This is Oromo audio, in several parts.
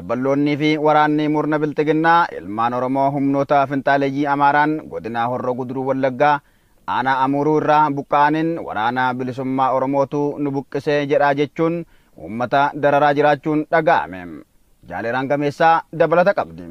Dabballoonnii fi waraanni murna bilxiginnaa ilmaan Oromoo humnoota finxaaleeyyii Amaaraan godina Horroo Guduruu Wallaggaa aanaa Amuuruu irraa buqqa'aniin waraana bilisummaa Oromootu nu buqqisee jedhaa jechuun uummata dararaa jiraachuun dhaga'ame. Jaaleeraan Gameessaa dabalata qabdi.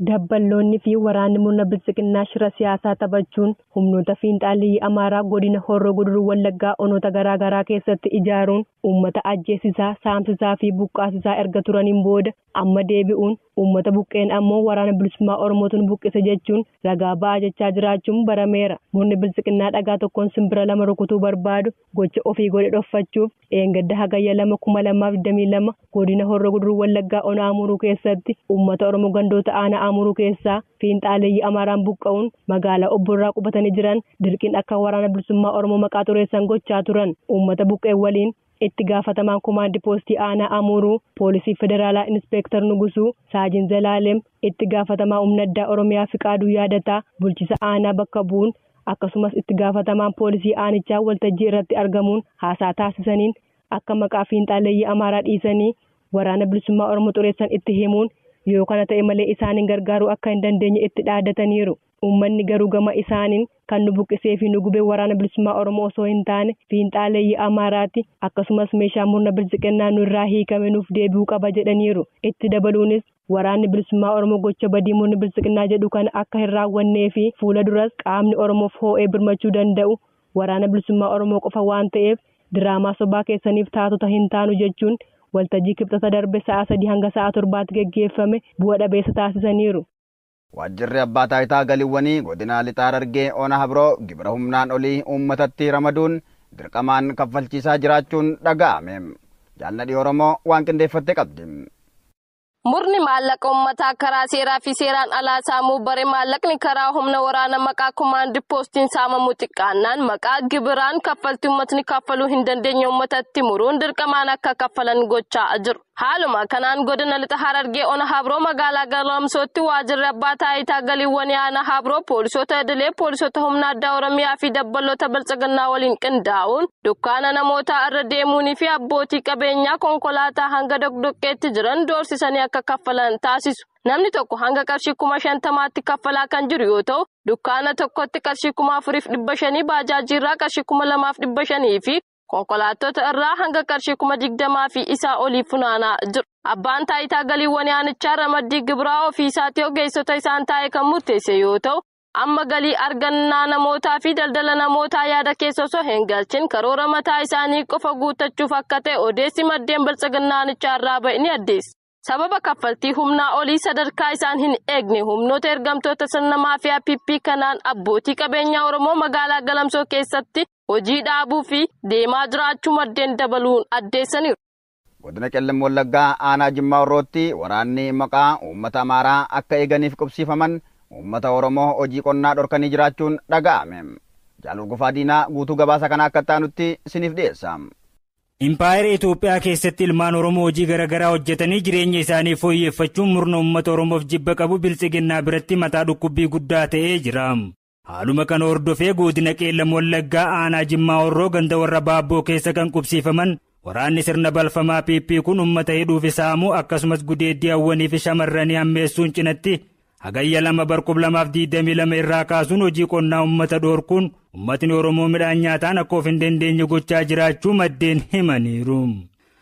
Dabballoonni fi waraanni murna bilxiginnaa shira siyaasaa taphachuun humnoota fiinxaaleeyyii Amaaraa godina Horroo Guduruu Wallaggaa onoota garaa garaa keessatti ijaaruun uummata ajjeesisaa, saamsisaa fi buqqaasisaa erga turaniin booda amma deebi'uun uummata buqqeen ammoo waraana bilisummaa Oromootu nu buqqise jechuun ragaa ba'aa jechaa jiraachuun barameera. Murni bilxiginnaa dhagaa tokkoon simbira lama rukutuu barbaadu gocha ofii godhe dhoffachuuf dheengadda Hagayya 2 2022 godina Horroo Guduruu Wallaggaa ona Amuruu keessatti uummata Oromoo gandoota aanaa Amuruu keessaa fiinxaaleeyyii Amaaraan buqqa'uun magaalaa Obborraa qubatanii jiran dirqiin akka waraana bilisummaa Oromoo maqaa xureessan gochaa turan. Uummata buqqee waliin itti gaafatamaan komaandii poostii aanaa Amuruu, poolisii federaalaa Inspeektar Nugusuu, Saajin Zalaalem, itti gaafatamaa humna addaa Oromiyaa Fiqaaduu Yaadataa, bulchisa aanaa bakka bu'uun akkasumas itti gaafatamaan poolisii aanichaa waltajjii irratti argamuun haasaa taasisaniin akka maqaa fiinxaaleeyyii Amaaraa dhiisanii waraana bilisummaa Oromoo xureessan itti himuun yoo kana ta'e malee isaaniin gargaaruu akka hin dandeenye itti dhaadataniiru. Uummanni garuu gama isaaniin kan nu buqqisee fi nu gubee waraana bilisummaa Oromoo osoo hin taane fiinxaaleeyyii Amaaraati, akkasumas meeshaa murna bilxiginnaa nu irraa hiikame nuuf deebi'uu qaba jedhaniiru. Itti dabaluunis waraanni bilisummaa Oromoo gocha badii murni bilxiginnaa jedhu kana akka hin raawwannee fi fuula duras qaamni Oromoof hoo'ee birmachuu danda'u waraana bilisummaa Oromoo qofa waan ta'eef diraamaa sobaa keessaniif taatota hin taanu jechuun waltajjii kibxata darbe sa'a 3 hanga sa'a 7tti geggeeffame bu'a dhabeessa taasisaniiru. Waajjirri abbaa taayitaa galiiwwanii godina Lixaa Harargee Ona Habroo gibira humnaan olii uummatatti ramaduun dirqamaan kaffalchiisaa jiraachuun dhaga'ame. Jaalladhii Oromoo waan qindeeffatte qabdi. Murni maallaqa uummataa karaa seeraa fi seeraan alaa saamuu bare maallaqni karaa humna waraana maqaa komaandii poostiin saamamu xiqqaannaan maqaa gibiraan kaffaltii uummatni kaffaluu hin dandeenye uummatatti muruun dirqamaan akka kaffalan gochaa jiru. Haaluma kanaan godina Lixa Harargee Ona Habroo magaalaa Galamsootti waajjirri abbaa taayitaa galiiwwanii aanaa Habroo poolisoota idilee, poolisoota humna addaa Oromiyaa fi dabballoota bilxiginnaa waliin qindaa'uun dukkaana namootaa irra deemuunii fi abbootii qabeenyaa konkolaataa hanga doqdoqqeetti jiran doorsisanii akka kaffalan taasisu. Namni tokko hanga qarshii 50,000tti kaffalaa kan jiru yoo ta'u, dukkaana tokkotti qarshii 4,500, baajaajii irraa qarshii 2,500 fi konkolaattota irraa hanga qarshii 20,000 fi isaa olii funaanaa jiru. Abbaan taayitaa galiiwwanii aanichaa ramaddii gibiraa ofii isaatii ogeessota isaan taa'e kan murteesse yoo ta'u, amma galii argannaa namootaa fi daldala namootaa yaada keessa osoo hin galchin karoora mataa isaanii qofa guuttachuuf akka ta'e odeessi maddeen bilxiginnaa aanichaa irraa ba'e ni addeessa. Sababa kaffaltii humnaa olii sadarkaa isaan hin eegne humnoota ergamtoota sirna maafiyaa PP kanaan abbootii qabeenyaa Oromoo magaalaa Galamsoo keessatti hojii dhaabuu fi deemaa jiraachuu maddeen dabaluun addeessaniiru. Godina Qellem Wallaggaa aanaa Jimmaa Horrootti waraanni maqaa uummata Amaaraa akka eeganiif qubsiifaman uummata Oromoo hojii qonnaa dhorkanii jiraachuun dhaga'ame. Jaalur Gufaa Diinaa guutuu gabaasa kana akka taanutti isiniif dhiyeessa. Impaayera Itoophiyaa keessatti ilmaan Oromoo hojii garaagaraa hojjetanii jireenya isaanii fooyyeffachuun murna uummata Oromoof jibba qabu bilxiginnaa biratti mataa dhukkubbii guddaa ta'ee jira. Haaluma kana hordofee godina Qeellam Wallaggaa aanaa Jimmaa Horroo ganda warra Baabboo keessa kan qubsiifaman waraanni sirna balfamaa PP kun uummata hidhuuf saamuu akkasumas gudeeddii hawwanii fi shamarranii hammeessuun cinatti Hagayya 2 bar 2022 irraa kaasuun hojii qonnaa uummata dhoorkuun uummatni Oromoo midhaan nyaataan akka of hin dandeenye gochaa jiraachuu maddeen himaniiru.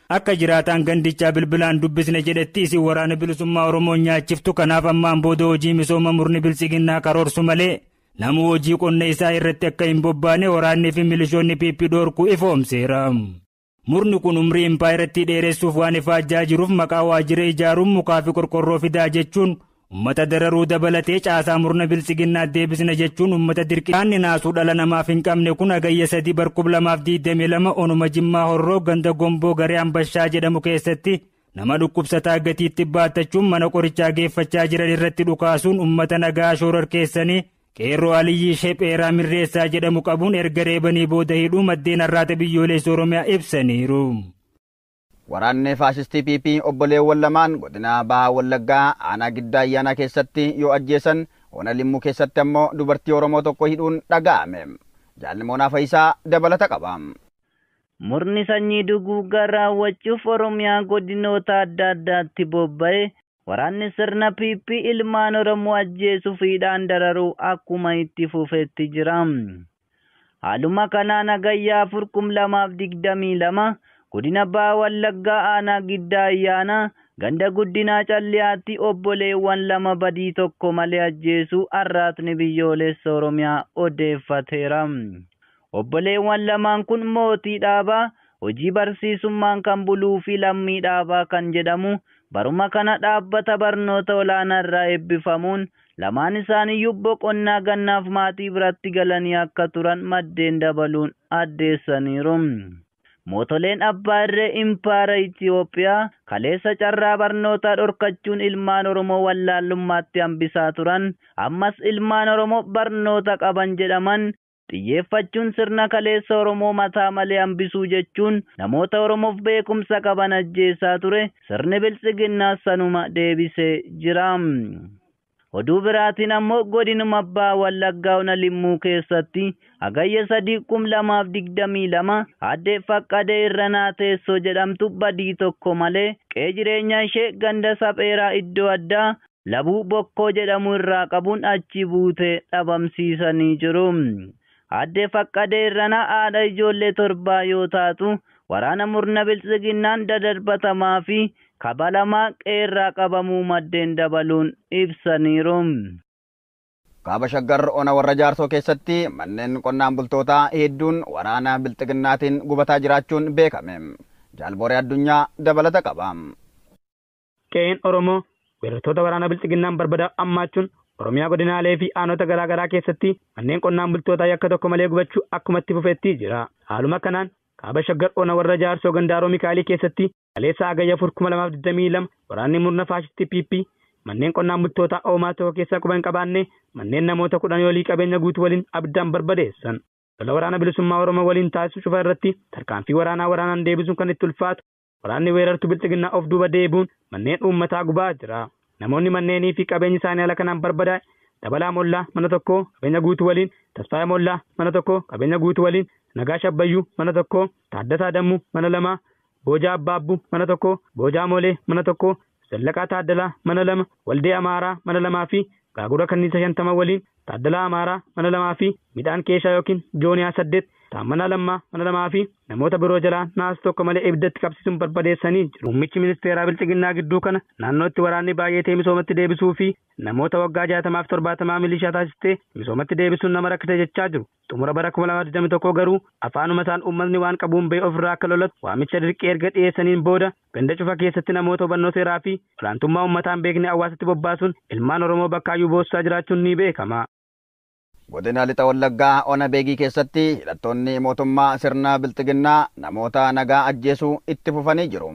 Akka jiraataan gandichaa bilbilaan dubbisne jedhetti isin waraana bilisummaa Oromoo nyaachiftu kanaaf ammaan booda hojii misooma murni bilxiginnaa karoorsu malee namu hojii qonna isaa irratti akka hin bobbaane waraanni fi milishoonni PP dhoorkuu ifoomseera. Murni kun umrii impaayeratti dheeressuuf waan ifaajjaa jiruuf maqaa waajjira ijaaruun mukaa fi qorqorroo fidaa jechuun uummata dararuu dabalatee caasaa murna bilxiginnaa deebisna jechuun uummata dirqii naasuu dhala namaaf hin qabne kun Hagayya 3 bar 2022 onuma Jimmaa Horroo ganda Gomboo garee Ambashaa jedhamu keessatti nama dhukkubsataa gatiitti baattachuun mana qorichaa geeffachaa jiran irratti dhukaasuun uummata nagaa shororkeessanii qeerroo Aliyyii Shepheeraa Mirreessaa jedhamu qabuun erga reebanii booda hidhuu maddeen har'aata biyyoolessa Oromiyaa ibsaniiru. Waraanni faashistii PP obboleewwan lamaan godina Bahaa Wallaggaa aanaa Giddaa Ayyaanaa keessatti yoo ajjeesan ona Limmuu keessatti ammoo dubartii Oromoo tokko hidhuun dhaga'ame. Jaalli Moonaa Fayisaa dabalata qaba. Murni sanyii duguuggaa raawwachuuf Oromiyaa godinoota adda addaatti bobba'e waraanni sirna PP ilmaan Oromoo ajjeesuu fi hidhaan dararuu akkuma itti fufetti jira. Haaluma kanaan Hagayya 4, 2022 godina Baha Wallaggaa aanaa Giddaa Ayyaanaa ganda Guddinaa Calliyaatti obboleewwan lama badii tokko malee ajjeesuu Arraatni Biyyoolessa Oromiyaa odeeffateera. Obboleewwan lamaan kun Mootii Dhaabaa hojii barsiisummaan kan buluu fi Lammii Dhaabaa kan jedhamu baruma kana dhaabbata barnoota olaanaa irraa eebbifamuun lamaan isaaniiyyuu boqonnaa gannaaf maatii biratti galanii akka turan maddeen dabaluun addeessaniiru. Mootoleen abbaa irree impaara Itiyoophiyaa kaleessa carraa barnootaa dhorkachuun ilmaan Oromoo wallaallummaatti hambisaa turan ammas ilmaan Oromoo barnoota qaban jedhaman xiyyeeffachuun sirna kaleessa Oromoo mataa malee hambisuu jechuun namoota Oromoof beekumsa qaban ajjeesaa ture sirni biltsiginnaa sanuma deebisee jira. Oduu biraatiin ammoo godinuma Abbaa Wallaggaa Ona Limmuu keessatti Hagayya 3, 2022 aadde Faqqadee Irranaa Teessoo jedhamtu badii tokko malee qe'ee jireenya ishee ganda Sapheeraa iddoo addaa Labuu Bokkoo jedhamu irraa qabuun achi buutee dhabamsiisanii jiru. Aadde Faqqadee Irranaa haadha ijoollee 7 yoo taatu waraana murna biltsiginnaan dadarbatamaa fi kabalamaa qeerraa qabamuu maddeen dabaluun ibsaniiru. Kaaba Shaggar ona Warra Jaarsoo keessatti manneen qonnaan bultootaa hedduun waraana bilxiginnaatiin gubataa jiraachuun beekame. Jaalbooree Addunyaa dabalata qaba. Qe'een Oromoo weerartoota waraana bilxiginnaan barbadaa'u ammaachuun Oromiyaa godinaalee fi aanota garaa garaa keessatti manneen qonnaan bultootaa yakka tokko malee gubachuu akkumatti fufetti jira. Haaluma kanaan Kaaba Shaggar ona Warra Jaarsoo Gandaaroo Mikaa'elii keessatti kaleessa Hagayya 4, 2022 waraanni murna faashistii PP manneen qonnaan bultootaa oomaa tokko keessaa quba hin qabaanne manneen namoota 10 olii qabeenya guutuu waliin abiddaan barbadeessan. Lola waraana bilisummaa Oromoo waliin taasisu cufa irratti tarkaanfii waraanaa waraanaan deebisuun kan itti ulfaatu waraanni weerartuu bilxiginnaa of duuba deebi'uun manneen uummataa gubaa jira. Namoonni manneenii fi qabeenyi isaanii haala kanaan barbadaa'e Dabalaa Mollaa mana tokko qabeenya guutuu waliin, Tasfaayee Mollaa mana tokko qabeenya guutuu waliin, Nagaa Shabbayyuu mana tokko, Taaddasaa Dammuu mana 2, Boojaa Abbaabbuu mana tokko, Boojaa Molee mana tokko, Zallaqaa Taaddalaa mana 2, Waldee Amaaraa mana 2 fi Gaagura Kanniisa 50 waliin, Taaddalaa Amaaraa mana 2 fi midhaan keeshaa yookiin jooniyaa 8, Taammanaa Lammaa mana 2 fi namoota biroo jalaa naas tokko malee ibiddatti qabsiisuun barbadeessanii jiru. Muummichi ministeeraa bilxiginnaa gidduu kana naannootti waraanni baay'atee misoomatti deebisuu fi namoota waggaa 60 fi 70 milishaa taasistee misoomatti deebisuun nama rakkate jechaa jiru. Xumura bara 2021 garuu afaanuma isaan uummatni waan qabuun ba'e ofirraa akka lolatu waamicha dirqii erga dhiyeessaniin booda ganda cufa keessatti namoota hubannoo seeraa fi olaantummaa uummataan beekne hawaasatti bobbaasuun ilmaan Oromoo bakkaayyuu boossaa jiraachuun ni beekama. Godina Lixa Wallaggaa ona Beegii keessatti hidhattoonni mootummaa sirna bilxiginnaa namoota nagaa ajjeesuu itti fufanii jiru.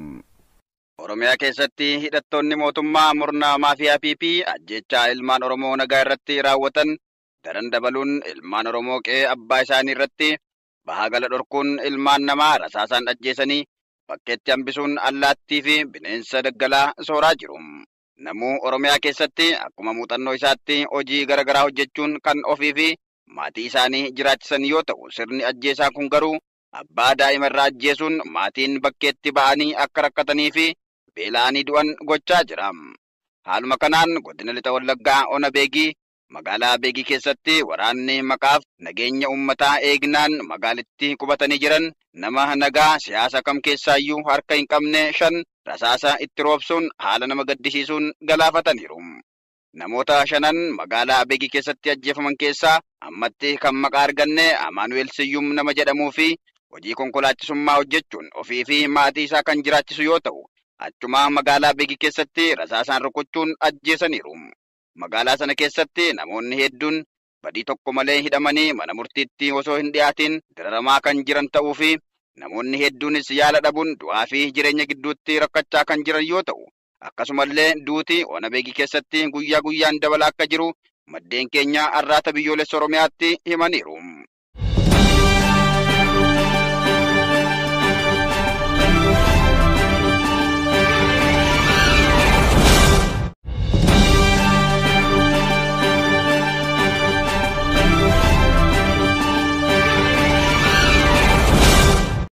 Oromiyaa keessatti hidhattoonni mootummaa murna maafiyaa PP ajjeechaa ilmaan Oromoo nagaa irratti raawwatan daran dabaluun ilmaan Oromoo qe'ee abbaa isaanii irratti bahaa gala dhorkuun ilmaan namaa rasaasaan ajjeesanii bakkeetti hambisuun allaattii fi bineensa daggalaa sooraa jiru. Namuu Oromiyaa keessatti akkuma muuxannoo isaatti hojii garaagaraa hojjechuun kan ofii fi maatii isaanii jiraachisan yoo ta'u, sirni ajjeesaa kun garuu abbaa daa'ima irraa ajjeesuun maatiin bakkeetti ba'anii akka rakkatanii fi beela'anii du'an gochaa jira. Haaluma kanaan godina Lixa Wallaggaa ona Beegii magaalaa Beegii keessatti waraanni maqaaf nageenya uummataa eegnaan magaalitti qubatanii jiran nama nagaa siyaasa kam keessaayyuu harka hin qabne 5 rasaasa itti roobsuun haala nama gaddisiisuun galaafataniiru. Namoota 5 magaalaa Beegii keessatti ajjeefaman keessaa ammatti kan maqaa arganne Amaanu'el Siyyum nama jedhamuu fi hojii konkolaachisummaa hojjechuun ofii fi maatii isaa kan jiraachisu yoo ta'u, achuma magaalaa Beegii keessatti rasaasaan rukuchuun ajjeesaniiru. Magaalaa sana keessatti namoonni hedduun badii tokko malee hidhamanii mana murtiitti osoo hin dhiyaatin dararamaa kan jiran ta'uu fi namoonni hedduunis yaala dhabuun du'aa fi jireenya gidduutti rakkachaa kan jiran yoo ta'u, akkasumallee duuti ona Beegii keessatti guyyaa guyyaan dabalaa akka jiru maddeen keenya Arraata Biyyoolessa Oromiyaatti himaniiru.